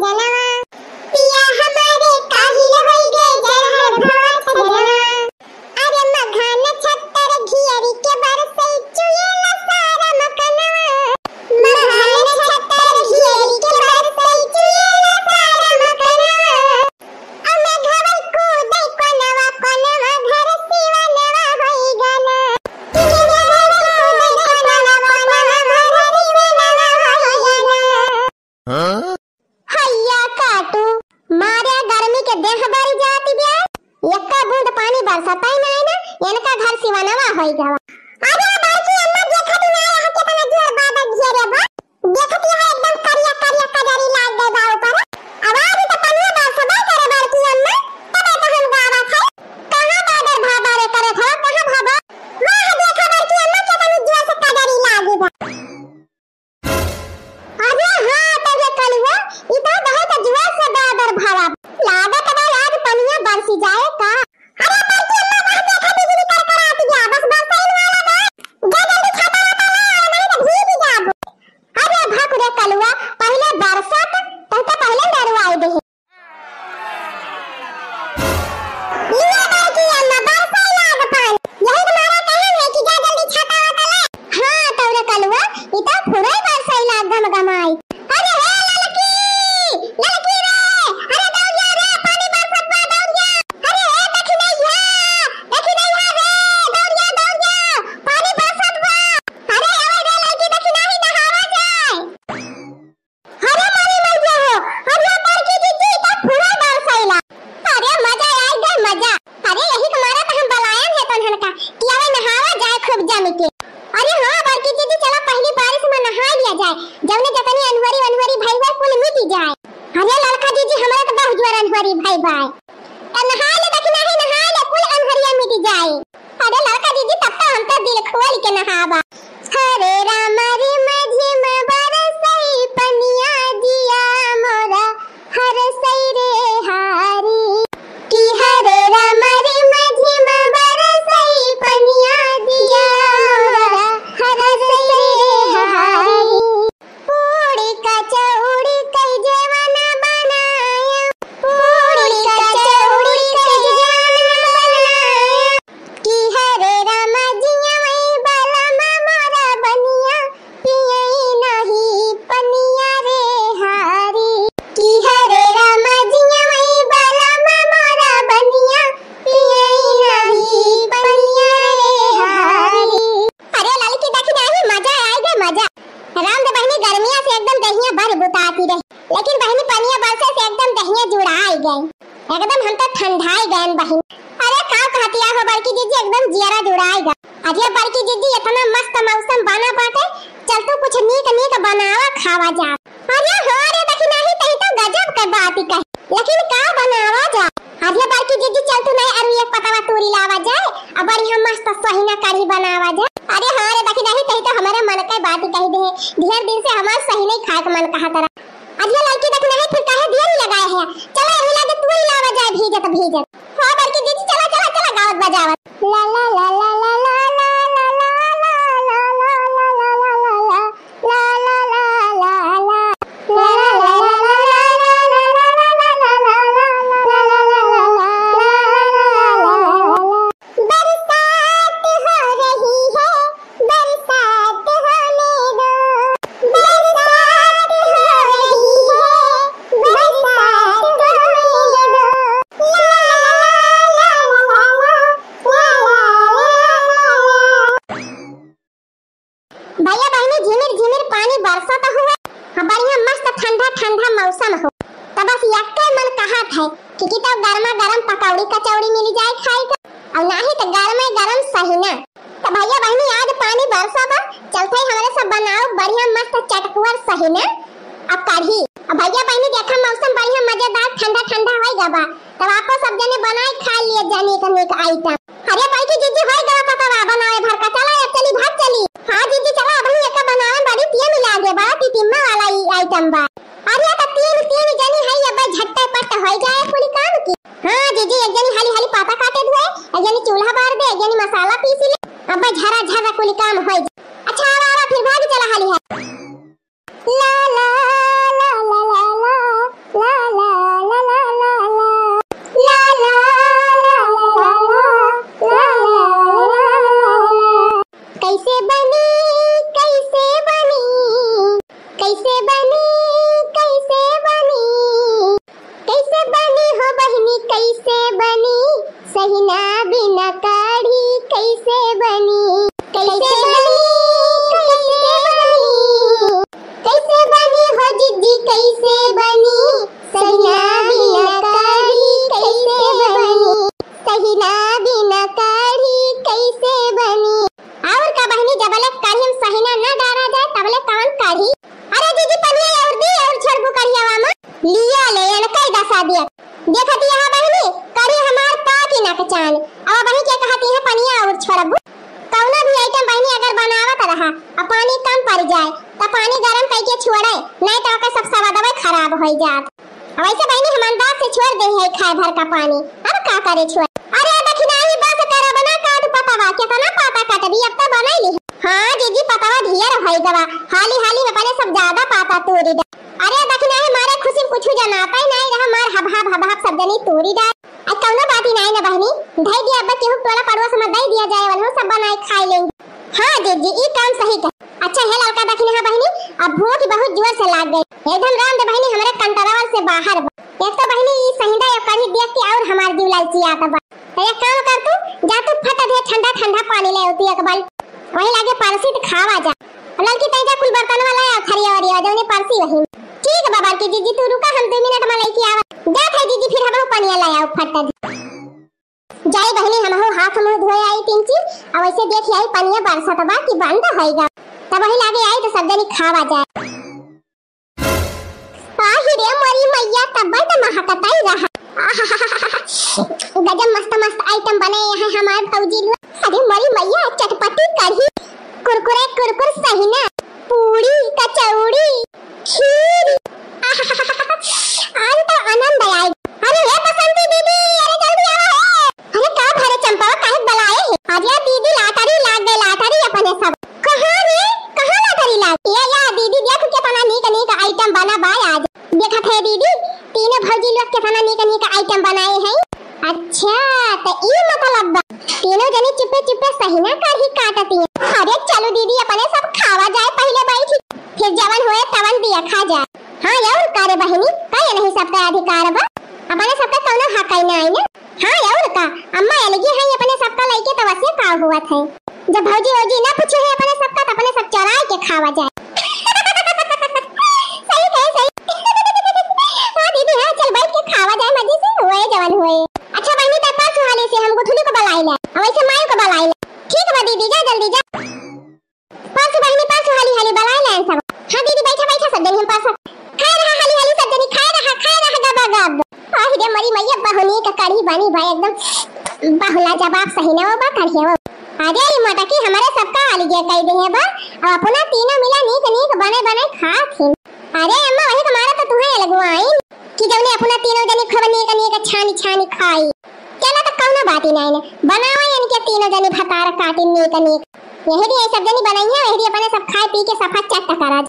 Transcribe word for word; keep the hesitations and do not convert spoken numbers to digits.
जनवा। पिया हमारे काहिल होई गए जरहर भवा छजनवा। अरे मघा नक्षत्र घियरी के बरसई चुएला सारा मकनवा। मघा नक्षत्र घियरी के बरसई चुएला सारा मकनवा। अमे घवल कूदे कोनवा कोनवा घर सिवनवा होई गाना। कि घवल कूदे कोनवा कोनवा घर सिवनवा होई गाना। हाँ? हैया काटू, मारे गर्मी के देह बरी जाती बे। एक्का बूंद पानी बरसतई नाई ना, इनका घर सिवनवा होई गवा। अरे बड़की अम्मा देखत ना है केतना जोर बादल घेरे बा। देखत है एकदम करिया करिया कजरी लाग गई बा ऊपर। अब आज तो पनिया बरसबे करे बड़की अम्मा, तबे तो हम गावत है। कहाँ बादल भाबा रे करे खड़ा, कहाँ भाबा? वाह देखा बड़की अम्मा केतना जोर से कजरी लागी बा। अरे हाँ, तबे कलुआ, ई तो बहुत जोर से बादर भावा। लागत बा आज पनिया बरसी जाए का। अरे बड़की अम्मा, वहाँ देखा बिजली कड़कड़ात गया, बस बरसैन वाला बा। जा जल्दी छाता वाता ला, नहीं तो भीग जाबो। अरे भक रे कलुआ, पहिले बरसत, तब तो पहिले नरवाई दे। लिया बड़की अम्मा, बरसै लाग पानी। यही तुम्हारा कहन है कि जा जल्दी छाता वाता ले। हाँ, तौरे कलुआ, ई तो फुरै बरसै लाग गमगमाई। अरे हे ललकी, ललकी रे, अरे दौड़ जा रे, पानी बरसत बा, दौड़ जा। अरे हे दखिनैया, दखिनैया रे, दौड़ जा, दौड़ जा, पानी बरसत बा। अरे आवा रे ललकी, दखिनही नहावा जाए। अरे मामी मर गया हो, अरे बड़की जीजी तो फुरै बरसैला। अरे मजा आई गए मजा। अरे यही तुम्हारा तो हम बलायन है तोन्हन का कि आवे नहावा जाए खूब जम के। अरे हाँ बड़की जीजी चला पहली बारिश में नहा लिया जाए, जौने जतनी अनहरी वनहरी भई हुए कुल मिट जाए। अरे ललका जीजी हमारा तो बहुत जोर अनहरी भई बाय। त नहाए ले, दखिनही नहाए ले, कुल अनहरिया मिट जाए। अरे ललका जीजी, तब तो हम तो दिल खोल के नहाबा। हरे राम रे मझिम बरसई पनिया जिया मोरा हरसई रे हारी। कि हरे राम रे मझिम बरसई पनिया जिया मोरा हरसई रे हारी। पूड़ी कचौड़ी कई जेवन बनाया, पूड़ी कचौड़ी कई जेवन बनाया। कि हरे रामा जिया वही बाला मा मोरा बनिया, पियई नाही पनिया रे हारी। कि हरे रामा जिया वही बाला मा मोरा बनिया, पियई नाही पनिया रे हारी। अरे ललकी दखिनही मजा आइ गए मजा। राम दे बहिनी गर्मिया से एकदम देहिया भर बुताती रही, लेकिन बहिनी पनिया बरसे से एकदम देहिया जुड़ाई गए, एकदम हम तो ठंडाई गए बहिन। अरे का कहतिया हो बड़की जीजी, एकदम जियरा जुड़ाई गए। अरे बड़की जीजी इतना मस्त मौसम बना बाटे, चल तू कुछ नीक नीक बनावा खावा जा। अरे हाँ रे दखिनही, तही तो गजब के बात ही कही। लेकिन का बनावा जा? अरे बड़की जीजी चल तू नहीं अरु एक पतवा तूरी लावा जाए, अब बढ़िया मस्त सहिना कढ़ी बनावा जाए। अरे हाँ रे दखिनही, तही तो हमारे मन के बात ही कही दे। ढेर दिन से हमार सहिना ही खाए के मन कहा तरा। अरे ललकी दखिनही, फिर काहे देरी लगाए है? चला अरु लागे तूरी लावा जाए भीजत भीजत। हाँ बड़की जीजी चला चला चला गावत बजावत। ला ला ला ला। बरसात हो रही है, बरसात होने दो, बरसात हो रही है, बरसात होने दो। ला ला ला ला। भैया बहिनी, झिमिर झिमिर पानी बरसत हुए, हाँ, बढ़िया मस्त ठंडा ठंडा मौसम हो, तो बस यक्के मन कहत है कि, कि तो गर्मा गर्म पकौड़ी कचौड़ी मिल जाए खाए के, और नाही तो गर्मा गर्म सहिना। तो भैया बहिनी, आज पानी बरसा बा, चलते ही हमारे सब बनाओ बढ़िया मस्त चटकुअर सहिना। अब कढ़ी। अब भैया बहिनी देखा मौसम बढ़िया मजेदार ठंडा ठंडा होई गा बा, तब आपो सब जने बनाए खा लिए जानी का नीक आइटम। अरे बड़की जीजी होई गा पतवा बनाए भर का, चला अब चली भाग चली। हाँ जीजी चला, अब ही एक बनावे बड़ी तिया मिला दे बा, तितिम्मा वाला ई आइटम बा। अरे तो तीन तीन जनी है, अब झट्टे पट होई जाए कुल काम की। हाँ जीजी एक जनी हाली हाली पाता काटे धोए, एक जनी चूल्हा बार दे, एक जनी मसाला पीस ले, अब झरा झरा कुल काम होई जाए। अच्छा आवा आवा फिर भाग चला हाली हाली। ला ला ला ला ला ला। अरे दीदी, पनिया और दी, और छोड़बू कढ़ियावा में। लिया ले, एनकई दसा दिया। देखत यहाँ बहिनी, कढ़ी हमार पाकी ना के चान। अब वही के कहती है पनिया और छोड़बू। कौनो भी item बहिनी अगर बनावत रहा, अब पानी कम पड़ जाए, तो पानी गरम करके छोड़े, नहीं तो ओकर सब स्वादवे खराब हो जात। अब ऐसे बहिनी हम अंदाज से छोड़ दे है खाए भर का पानी, अब का करे छोड़। अरे दखिनाही बस करब ना, काट पतवा, केतना पाता काटबी, अब तो बनाई ली। हाँ जीजी, पतवा ढेर होई गवा, हाली हाली में पहले सब ज्यादा पाता तूरी डाल। अरे दखिनाही मारे खुशी में कुछ जनाता ही नहीं रहा, मार हब हब हब हब सब जनी तूरी डाल। आ कौनो बात ही नहीं ना बहिनी, धई दिया अब केहू टोला पड़ोस में दे दिया जाए, वनहु सब बनाए खाई लेंगे। हाँ जीजी, ई काम सही कहे। अच्छा हे ललका दखिन, हाँ बहिनी, अब भूख बहुत जोर से लाग गई। एकदम राम दे बहिनी, हमरे कंट्रोल से बाहर बा। एक तो बहिनी ई सहिंदा या कढ़ी देख के और हमार जीव लालचियात बा। तो एक काम कर तू, जा तू फट दे ठंडा ठंडा पानी ले आऊ तू एक बाल्टी। वही लागे परसी त खावा जा। अब ललकी तई जा कुल बर्तन वाला आऊ थरिया वरिया जौने परसी वही। ठीक बा बड़की जीजी, तू रुका, हम दो मिनट में लेके आवा। जा थे जीजी, फिर हम पनिया ले आऊ फट दे। जाई बहिनी, हमहू हाथ मुँह धोए आई तीन चीज, अब ऐसे देखी आई पनिया बरसत बा कि बंद होई गा, तब वही लागे आई तो सब जनी खावा जाए। आही रे मोरी मैया, तब तो महकतई रहा। गजब मस्त मस्त item बने हैं हमार भौजी लोग। अरे मोरी मैया, चटपटी कढ़ी, कुरकुरे कुरकुर सहिना, पूड़ी, कचौड़ी, खीर। आज तो आनंद आए। अरे हे बसंती दीदी, अरे जल्दी आवा हे। अरे का भरे चंपावा, काहे बलाए हे? अरे दीदी, लाटरी लाग गए, लाटरी अपने सब। कहाँ रे? कहाँ लाटरी लाग? ये या दीदी, देख केतना नीक नीक item बना बा आज। देखत है दीदी, तीनों भौजी लोग केतना नीक नीक item बनाए हैं। अच्छा, त ई मतलब बा, तीनों जनी चुप्पे चुप्पे सहिना कढ़ी काटती हैं। अरे चलो दीदी, अपने सब खावा जाए, पहले बैठी, फिर जवन होए तवन दिया खा जाए। हाँ और का रे बहिनी, का ये नहीं सबका अधिकार बा? अपने सबका कौनो हक ही ना आई ना। हाँ और का, अम्मा अलगे हैं अपने सबका लइके, तो वैसे का हुआ थे। जब भौजी वौजी ना पूछे है अपने सबका, तो अपने सब चराए के खावा जाए। सही कहे, सही। हाँ दीदी, हाँ, चल बैठ के खावा जाए मजे से, होए जवन होए। अच्छा बहिनी, तब परसों हाली से हम गुठली को बलाई ले, और वैसे मायू को बलाई ले। ठीक बा दीदी, जा जल्दी जा। परसों बहिनी, परसों हाली हाली बलाई ले सब। हाँ दीदी, बैठा बैठा सब जनी हम परसों। खाए रहा हाली हाली सब जनी, खाए रहा, खाए रहा गबा गब। आहि रे मरी मैया, बहुनी का कढ़ी बनी भाई एकदम बहुला जवाब सही ना हो बा कढ़ी हो। अरे ई मोटकी हमरे सबका अलगे कई दे है बा। अब अपना तीनों मिला नीक नीक बने बने खात ही। अरे अम्मा, वही तुम्हारा तो तुहे अलगुआइन कि जौने अपना तीनों जनी खूब नीक नीक छानी छानी खाई। चला तो कौनो बात ही नहीं ने, बनावा इनके तीनों जनी भतार काटी नीक नीक। यही दी सब जनी बनइया, यही दी अपने सब खाए पी के सफा चट करा।